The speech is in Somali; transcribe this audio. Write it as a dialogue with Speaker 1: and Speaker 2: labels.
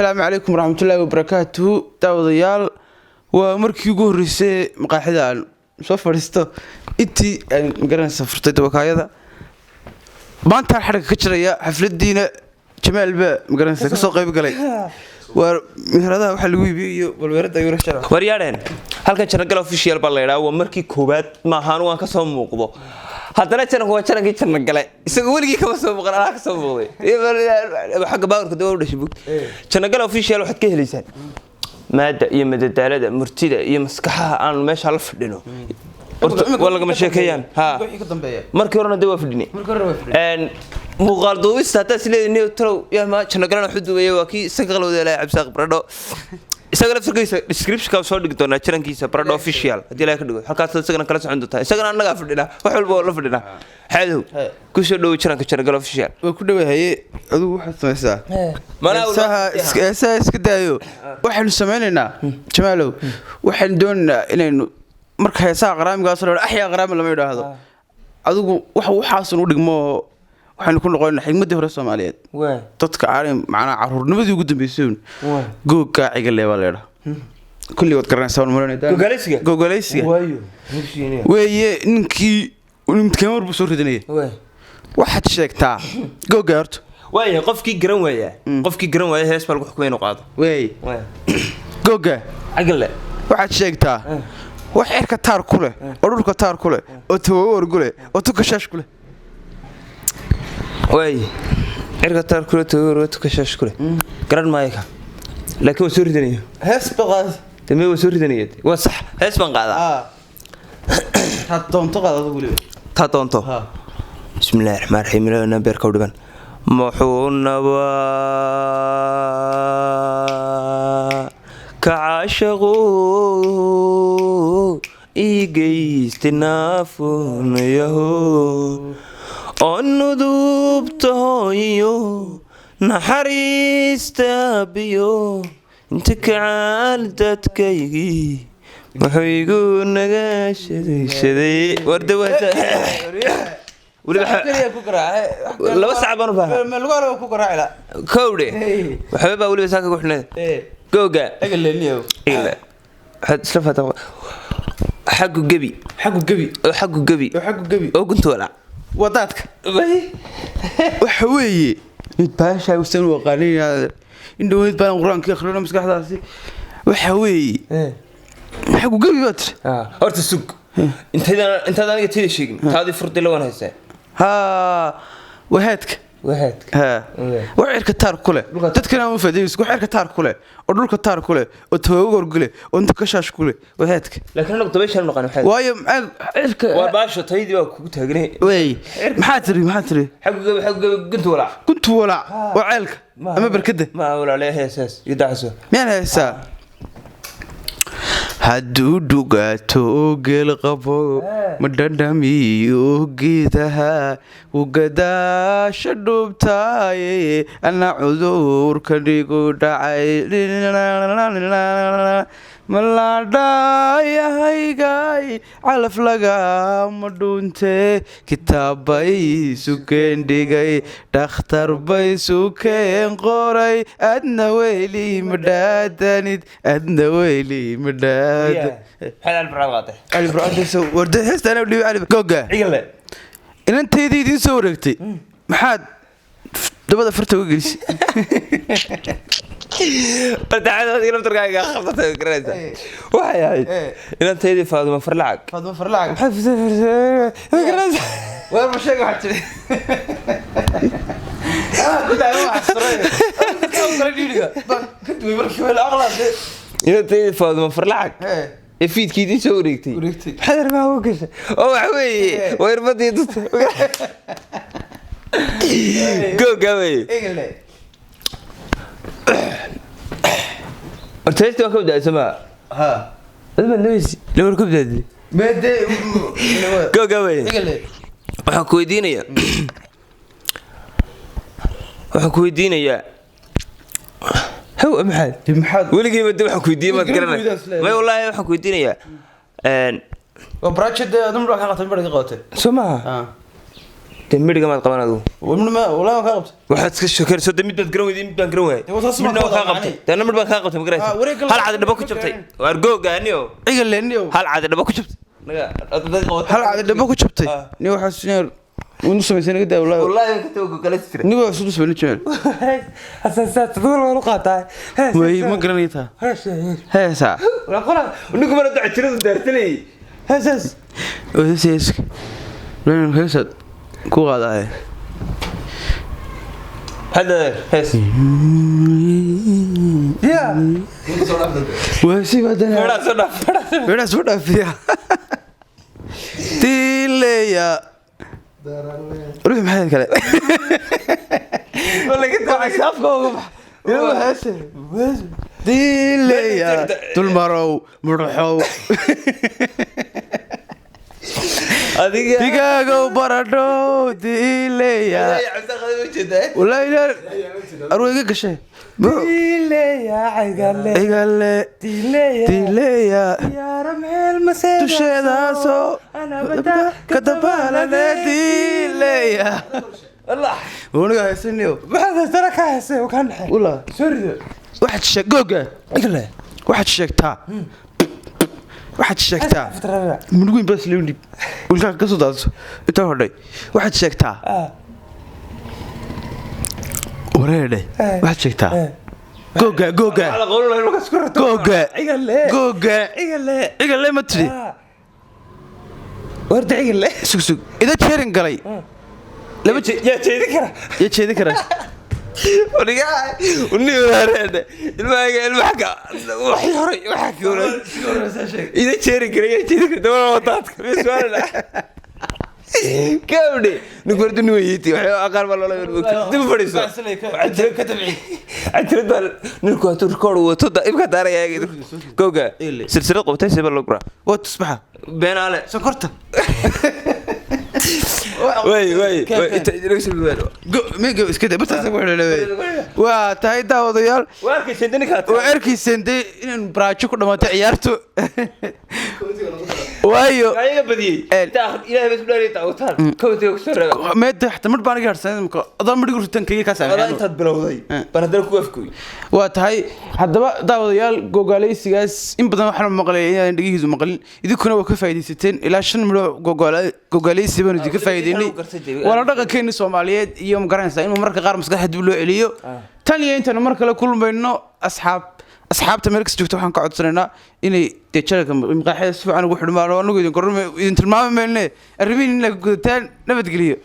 Speaker 1: Asalaamu calaykum waraxmatullaahi wabarakaatuhu. Daawadayaal, waa markii ugu horreysay maqaaxida aan soo fadhiisto intii aan magaranaysa furtay dabakaayada. Maantaan xadhigga ka jiraya xafladiina Jamaal baa magaranaysa kasoo qayb galay. Waa meheradaha waxaa lagu iibiyey iyo balweerada ayuu shara.
Speaker 2: Waryaadheen, halkan Janagala Official baa la idhaa. Waa markii koowaad maahaan waan kasoo muuqdo. Haddana jananku waa janankii Janagale, isagoo weligii kama soo muuqan, anaa kasoo muuqday xagga baawarka daba u dhashay bug. Janagala Official waxaad ka helaysaan maada iyo madadaalada, murtida iyo maskaxaha aanu meesha la fadhino. Horta waa lagama sheekeeyaan ha.
Speaker 1: Wixii ka dambeeya.
Speaker 2: Markii horena dee waa fadhinay.
Speaker 1: Markii hore waa fadhinay.
Speaker 2: Muuqaal duubista haddaad isleedahay talow yaa ma Janagalana wuxuu duubaya, waa kii isaga qalowda ilaahay, Cabsaaq Baradho. Isaga laftirkiisa description-ka soo dhigi doonaa janankiisa Baradho Official haddii Ilaahay ka dhigo. Halkaas isagana kala socon doontaa. Isagana annagaa fadhinaa, wax walba oo la fadhinaa. Xaadow, ku soo dhowo jananka Janagala Official.
Speaker 1: Waa ku dhawahaye. Adigu waxaad samaysaa heesaha iska daayo. Waxaynu samaynaynaa, Jamaalow, waxaynu doonaynaa inaynu marka heesaha qaraamigaas la axyaa qaraami lama idhaahdo. Adigu wax waxaasun u dhigmo, waxaynu ku noqonaynaa xigmadii hore Soomaaliyeed, dadka caalim macnaha caruurnimadii ugu dambeysay. Googgaa cigale baa leedha, kulli waad garanaysaa waan maranaydaa.
Speaker 2: Gogalaysiga?
Speaker 1: Gogalaysiga weeye. Ninkii midkamar buu soo ridinaya. Waxaad sheegtaa googa horta.
Speaker 2: Waayahay, qofkii garan waayaa, qofkii garan waaya hees baa lagu xukumay inuu qaado.
Speaker 1: Wey, googa
Speaker 2: cagale.
Speaker 1: Waxaad sheegtaa wax cirka taar ku leh oo dhulka taar ku leh oo tawawo ku leh oo tukashaash ku leh.
Speaker 2: Waay, cirka taar kule, tawawo tukashaash kule, garan maayo ka, laakiin waa soo ridanaya.
Speaker 1: Hees baqaad.
Speaker 2: Dame waa soo ridanaya, waa sax, hees baan qaadaa.
Speaker 1: Taad doonto qaad adigu weliba.
Speaker 2: Taa doonto. Bismillahi raxmaan raxiim. Ilaahu beerka u dhiban muxuu nabaa ka caashaqu ii geystay naafunayaho oo nudubta hooyiyo naxariista biyo inta kacaal dadkaygii wuxuu igu naga shaday warda weliba 2 sac baan u baahnaa.
Speaker 1: Ku garaaci.
Speaker 2: Kowdhe, waxba baa weliba saaka ku xidhnay googa. Ila waxaad isla fataa xaggu gebi.
Speaker 1: Xaggu gebi.
Speaker 2: Oo xaggu gebi.
Speaker 1: Oo xaggu gebi.
Speaker 2: Oo gunta walaac.
Speaker 1: Wadaadka waxa weeye mid baashaa usan u aqaanin in dhaweyd baan qur-aanka akhrino maskaxdaasi. Waxa weeye xaggu gebi baa tiri.
Speaker 2: Horta sug, intaydaan intaad aniga tida sheegin, taadii furdila waan haystaa.
Speaker 1: Haa, wahaadka.
Speaker 2: Wahaadka.
Speaker 1: Haa, wax cirka taar ku leh, dadkana aan u faa'iideyso, wax cirka taar ku leh oo dhulka taar ku leh oo tawago ku leh oo inta kashaash ku leh, wahaadka.
Speaker 2: Laakiin anagu dabayshaan naqaan waxaad.
Speaker 1: Waayo, maxaa cirka
Speaker 2: Waa baasho, taydii baa kugu taagnay.
Speaker 1: Wey, maxaa tiri, maxaa tiri?
Speaker 2: Xaggu gebi, xaggu gebi, gunta walaac.
Speaker 1: Kuntu walaac waa ceelka ama barkada.
Speaker 2: Ma walaalee, heesaas iyo daxso.
Speaker 1: Miyaan heesaa? Hadduu dhugaato geel qabo ma dhadhamiyo geedaha ugadaasha dhuubtaaye ana cudurka dhigu dhacay malaadhayahaygay calaf lagama dhuunte kitaabbay sukeen dhigay, dhakhtar bay sukeen qoray, adna weli madhaadanid, adna weli madhaada.
Speaker 2: Maxaad albarcaad qaatay?
Speaker 1: Goga.
Speaker 2: Cigale.
Speaker 1: Inantaydii idiin soo wareegtay maxaad dabada farta uga gelisay?
Speaker 2: Bartaxada laftarkaaga qabsatay, garanaysaa waxay ahayd inantaydii Faaduma Farlacag.
Speaker 1: Faadmo Farlacag.
Speaker 2: Maxaad garanaysaa?
Speaker 1: Waar ma sheega waxaa jira ku dhahay wax saray kala dhiiriga baan ka duway markii wala aqlaade.
Speaker 2: Inantaydii Faaduma Farlacag ee fiidkii idiin soo wareegtay.
Speaker 1: Wareegtay.
Speaker 2: Maxaad arrimaha uga gashay? Oo waxa weeye waa irbadii duta googa weye.
Speaker 1: Egle.
Speaker 2: Horta heestii waan ka badbaadisay somaa?
Speaker 1: Ha.
Speaker 2: Adma nabis lawar ka badbaadiyay.
Speaker 1: Meede.
Speaker 2: Googa weye.
Speaker 1: Egle.
Speaker 2: Waxaan ku weydiinayaa, waxaan ku weydiinayaa haw maxaad
Speaker 1: Maxaad
Speaker 2: weligiiba de waxaan ku weydiiyey maad
Speaker 1: Garan
Speaker 2: garanay.
Speaker 1: weydaas leedahay.
Speaker 2: May wallaahi, waxaan ku weydiinayaa
Speaker 1: waa barajada adum ka qatay barka qabatay.
Speaker 2: Soo maaha?
Speaker 1: Ha.
Speaker 2: Dee midhiga maad qaban adigu.
Speaker 1: Walaa waan kaa qabtay.
Speaker 2: Waxaad iska sheekeynayso dee mid baad garan weyday, mid baan garan waayay.
Speaker 1: Dee waa saas
Speaker 2: Midna
Speaker 1: baan
Speaker 2: waan kaa
Speaker 1: ka
Speaker 2: qabtay.
Speaker 1: wadaa.
Speaker 2: Dee anna mid baan kaa qabtay, ma garaysa?
Speaker 1: Ah, wareeg
Speaker 2: Hal cadi dhabo ku jabtay. Waar googaaniyo.
Speaker 1: Cigaleniyow.
Speaker 2: Hal cadi dhabo ku jabtay. Naga
Speaker 1: Hal cadi dhabo ku jabtay.
Speaker 2: Ah.
Speaker 1: Ni waxaas sineer unu samaysay naga daa wallaahi.
Speaker 2: Wallaahi ka tago gogalaysi jira.
Speaker 1: Ni waa isu samayn jimeel.
Speaker 2: Hasasaad lagu qaataa.
Speaker 1: Way ma garanay taa. Heesaa.
Speaker 2: Waa qola ninku mana dac jiradu daarsanayay. Heesaas.
Speaker 1: Hees. Leen heesaad ku qaadaay.
Speaker 2: Hadda hees. Ya.
Speaker 1: Waa si badan.
Speaker 2: Fadhaa soo dhaaf. Fadhaa.
Speaker 1: Meesha soo dhaafiya. Tileya. Ruux maxay kale?
Speaker 2: Wala ka tago.
Speaker 1: Afka uga bax. Inuu heese. Dileya dulmarow mudhaxow.
Speaker 2: Adiga.
Speaker 1: Digaagow baradhow dileya. Wallaahi ilaa arwa iga gashay. Cigale dileya dusheedaasoo ka dabaalane dileya. Waniga heesaniyo. Wallah. Waxaad sheeg googa. Waxaad sheegtaa. Waxaad sheegtaa. Mudug bas loo dhib. Ulka ka soo daadso. Inta hodhay. Waxaad sheegtaa. Wareedhe. Waxaad sheegtaa. Googa googa. Googa. Googa. Cigale ma tiri. Sug sug. Ida jeerin galay. Laba
Speaker 2: Yaa jeedin kara.
Speaker 1: Yaa jeedin kara.
Speaker 2: Aniga uni wareedhe. Ilmahayga ilmaha ka waxii horay waxaa ka horay. Ida jeeri kara, yaa jeedin kara. Dabada wadaadka. Miya su'aal gabdhe ninku horta nin weyiiti waxyaaba qaar baa loola moogta dib u fadhiiso. Cajalad baa ninku hadduu rikoor wato ibka daaraya googa silsilad qabtay seba loo guraa.
Speaker 1: Waa tusbaxa.
Speaker 2: Beenaale.
Speaker 1: Sonkorta.
Speaker 2: Way way way inta inaga soo dhawaado.
Speaker 1: Mega iska day bartaas ku xidhay. Waa tahay daawadayaal.
Speaker 2: Waa arkayseen dee ninka.
Speaker 1: Waa arkayseen dee inaan baraajo ku dhamaatay ciyaartu. Waayo
Speaker 2: ayaga badiyey inta ilaahay bas dhaariyay taawataan commentiga ku soo reeba.
Speaker 1: Meeda xataa mar baan iga harsanay imika adaa midhigu ritaan kaga kaa
Speaker 2: Adaa
Speaker 1: saamexeen.
Speaker 2: Intaad bilowday baan haddana ku afkooy.
Speaker 1: Waa tahay haddaba daawadayaal gogaalaysigaas in badan waxaan maqlay inaan dhegihiisu maqlin, idinkuna waa ka faa'iidaysateen. Ilaa 5 midho gogaalaysi baanu idinka faa'iidaynay. Waana dhaqankeeni Soomaaliyeed iyo ma garanaysaa inuu mararka qaar maskaxda dib loo celiyo. Tan iyo intaanu mar kale kulmayno, asxaabta meel kasta joogta waxaan ka codsanaynaa inay dee channelka maqaaxida si fiican ugu xidhmaan oo anagu idin korma idin tilmaami mayne arrimihin inay gudataan. Nabadgeliyo.